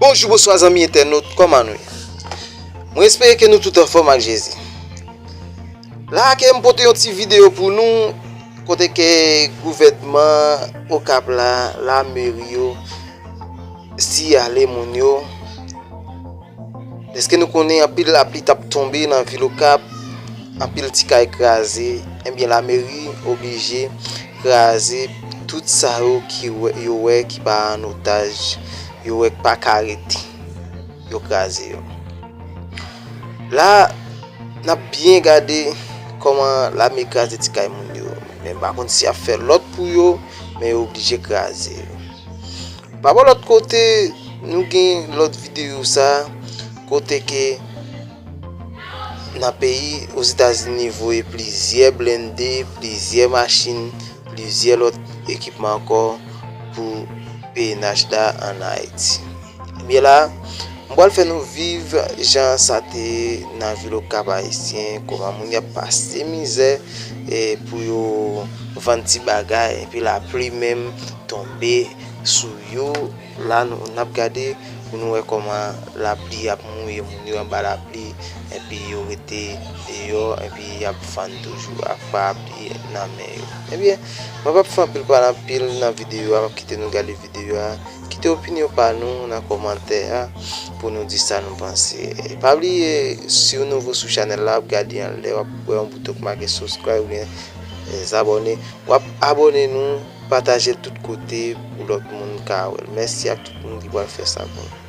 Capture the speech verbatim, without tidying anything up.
Bonjou, bonswa zanmi entènot, kòman nou ye? Mwen espere ke nou tout anfòm ak Jezi. La ke m pote yon ti videyo pou nou, kote ke gouvènman Okap la, lameri yo, siyale moun yo. Dèske nou konnen anpil lapli t ap tonbe nan vil Okap, anpil ti kay kraze, ebyen lameri oblije kraze tout sa yo ki wè, yo wè ki pa an otaj, yo wè k pa ka rete, yo kraze yo. La, n ap byen gade kòman lame kraze ti kay moun yo. Men m pa konn si y ap fè lòt pou yo, men yo oblije kraze yo. Bò lòt kote, nou gen lòt videyo sa, kote ke nan peyi Ozetazini voye plizyè blende, plizyè machin, plizyè lòt ekipman ankò pou P N H la ann Ayiti. Ebyen la, m pral fè nou viv jan sa te ye nan vil Okap Ayisyen, kòman moun y ap pase mizè, e, pou yo vann ti bagay, epi lapli menm tonbe sou yo. La, nou, n ap gade pou nou wè kòman lapli ap mouye moun yo anba lapli, epi yo rete deyò, epi y ap fann toujou ak parapli nan men yo. Ebyen, mwen p ap fè anpil pale anpil nan videyo a, m ap kite nou gade videyo a. Kite opinyon pa nou nan kòmantè a pou nou di sa nou panse. E pa bliye, si w nouvo sou chanèl la, w ap gade anlè, w ap wè yon bouton k make subscribe oubyen, e, zabòne. W ap abòne nou, pataje l tout kote pou lòt moun ka wè l. Mèsi ak tout moun ki pral fè sa pou nou.